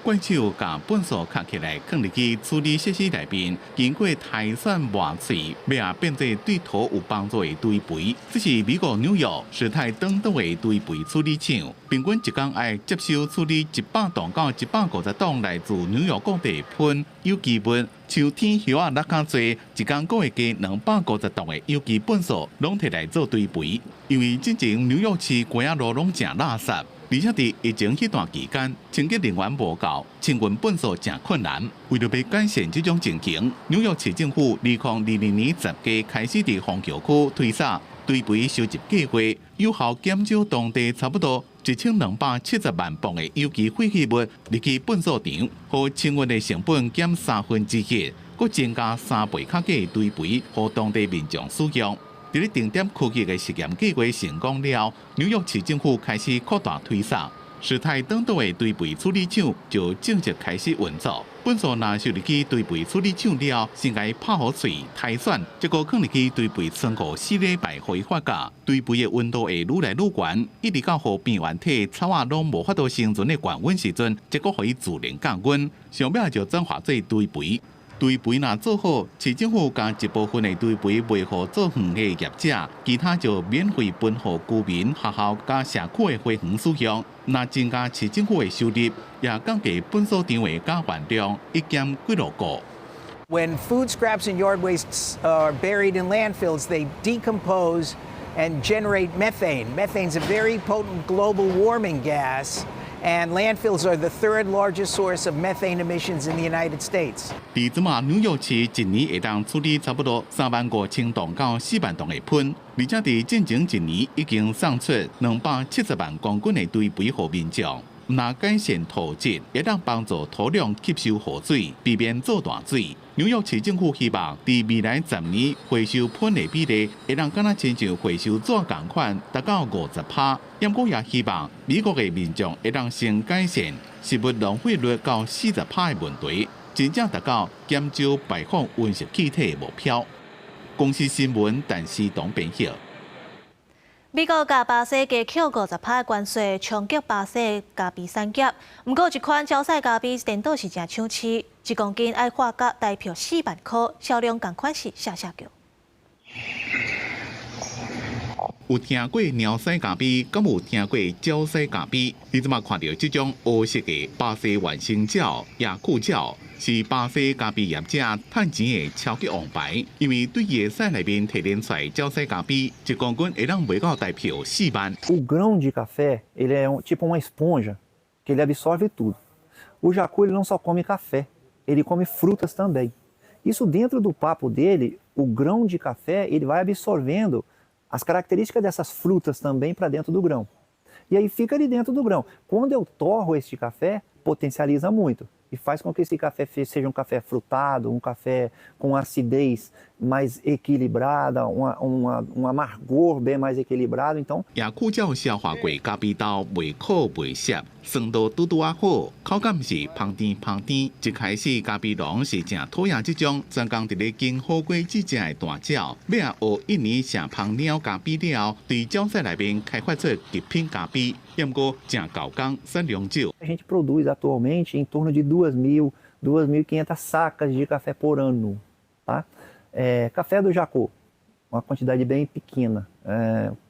Speaker 5: 怪手共糞埽囥起來，囥入去處理設施內面，經過篩選磨碎，尾仔變做對土有幫助的堆肥。這是美國紐約史泰登島的堆肥處理廠，平均一工愛接收處理100噸到150噸來自紐約各地噴有機物。像天葉仔落較濟，一工閣會加250噸的有機糞埽，攏提來做堆肥。因為進前紐約市街仔路攏誠垃圾。而且佇疫情彼段期間，清潔人員無夠，清運糞埽誠困難。為著欲改善這種情形，紐約市政府2022年10月開始佇虹橋區推捒堆肥收集計劃，有效減少當地差不多1270萬磅的有機廢棄物入去糞埽場，予清運的成本減1/3，閣增加3倍較濟堆肥，予當地民眾使用。佇咧定點區域的實驗計劃成功了，紐約市政府開始擴大推捒，史泰登島的堆肥處理廠就正式開始運作。糞埽若收入去堆肥處理廠了，先共伊拍予碎、篩選，再閣囥入去堆肥倉庫4禮拜，予伊發酵。堆肥的溫度會愈來愈懸，一直到予病原體草仔攏無法度生存的高溫時陣，才閣予伊自然降溫。上尾就轉化做堆肥。堆肥若做好，市政府將一部分的堆肥賣予做園的業者，其他就免費分予居民、學校佮社區的花園使用。若增加市政府的收入，也降低糞埽場的加源量，一減幾落個。
Speaker 12: When food scraps and yard wastes are buried in landfills, they decompose and generate methane. Methane is a very potent global warming gas, and landfills are the third largest source of methane emissions in the United States.
Speaker 5: 佇這馬紐約市一年會當處理差不多3萬5千噸到4萬噸的糞，而且佇進前一年已經送出270萬公斤的堆肥予民眾。若改善土質，會當幫助土壤吸收雨水，避免做大水。紐約市政府希望佇未來10年回收糞的比例，會當敢若親像回收紙仝款，達到50%。毋過也希望美國的民眾會當先改善食物浪費率到40%的問題，真正達到減少排放溫室氣體的目標。公視新聞，陳思東編譯。
Speaker 1: 美國共巴西加扣50%的關稅，衝擊巴西咖啡產業。毋過，這款蕉屎咖啡顛倒是誠搶市，1公斤愛花甲台票4萬箍，銷量仝款是嚇嚇叫。
Speaker 5: 有聽過貓屎咖啡，敢有聽過蕉屎咖啡？你這馬看著這種烏色的巴西原生鳥野庫鳥，是巴西咖啡業者趁錢的超級王牌。因為對伊的屎內面提煉出來蕉屎咖啡，1公斤會當賣到台票4萬。
Speaker 14: O grão de café, ele é tipo uma esponja, que ele absorve tudo. O jacu, ele não só come café, ele come frutas também. Isso dentro do papo dele, o grão de café, ele vai absorvendo as características dessas frutas também para dentro do grão. E aí fica ali dentro do grão. Quando eu torro este café, potencializa muito e faz com que esse café seja um café frutado, um café com acidez mais equilibrada, um amargor bem mais equilibrado. Então，
Speaker 5: 野苦鳥消化過咖啡豆，袂苦袂澀，酸度拄拄仔好，口感是芳甜芳甜。一開始咖啡農是誠討厭這種專工佇咧經好果子食的大鳥，尾仔學印尼食蜂鳥咖啡了後，佇蕉屎內面開發出極品咖啡，毋過誠猴工產量少。
Speaker 14: A gente produz atualmente em torno de 2.000, 2.500 sacas de café por ano, tá? Café do Jacu, uma quantidade bem pequena.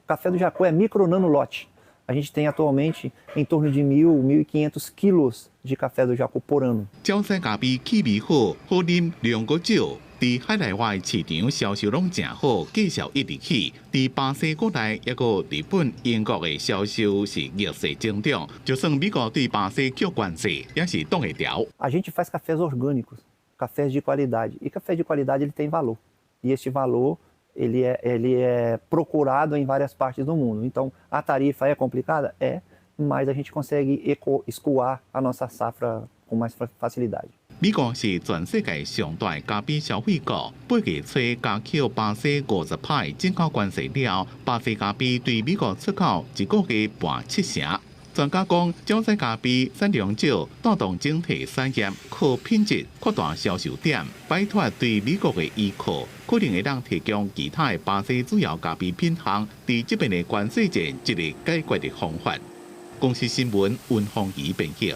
Speaker 14: Café do Jacu é micro nano lote. A gente tem atualmente em torno de 1.000, 1.500 quilos de café do Jacu por ano.
Speaker 5: 蕉屎咖啡氣味好，好啉，量閣少，佇海內外市場銷售攏誠好，價數一直起。佇巴西國內，抑閣日本、英國的銷售是逆勢增長。就算美國對巴西扣關稅，也是擋會牢。
Speaker 14: A gente faz cafés orgânicos, cafés de qualidade. E café de qualidade ele tem valor. E este valor ele é procurado em várias partes do mundo. Então, a tarifa é complicada? É, mas a gente consegue escoar a nossa safra com mais facilidade.
Speaker 5: 美國是全世界上大的咖啡消費國，8月初加扣巴西50%的進口關稅了後，巴西咖啡對美國出口一個月跋7成。專家講，蕉屎咖啡產量少，帶動整體產業靠品質擴大銷售點，擺脫對美國的依靠，可能會當提供其他的巴西主要咖啡品項，佇這邊的關稅戰一個解決的方法。公視新聞溫鳳儀編譯。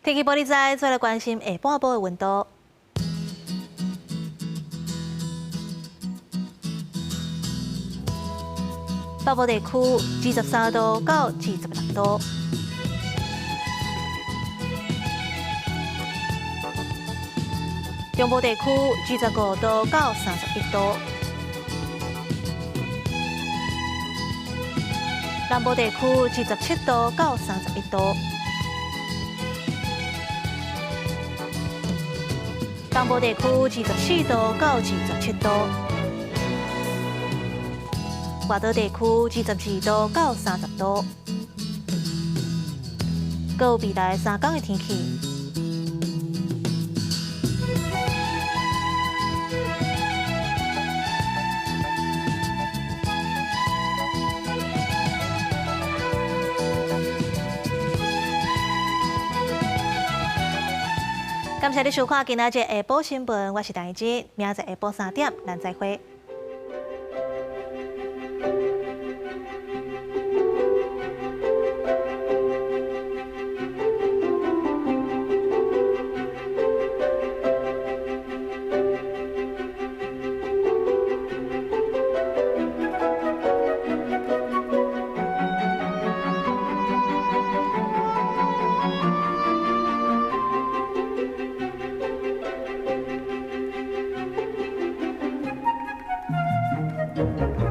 Speaker 1: 天氣玻璃仔，再來關心下半晡的溫度。北部地區23度到26度，中部地區25度到31度，南部地區27度到31度，東部地區24度到27度。外島地區22度到30度，閣有未來3天的天氣。感謝你收看今仔日下晡新聞，我是陳怡之，明仔載下晡3點，咱再會。
Speaker 15: 道。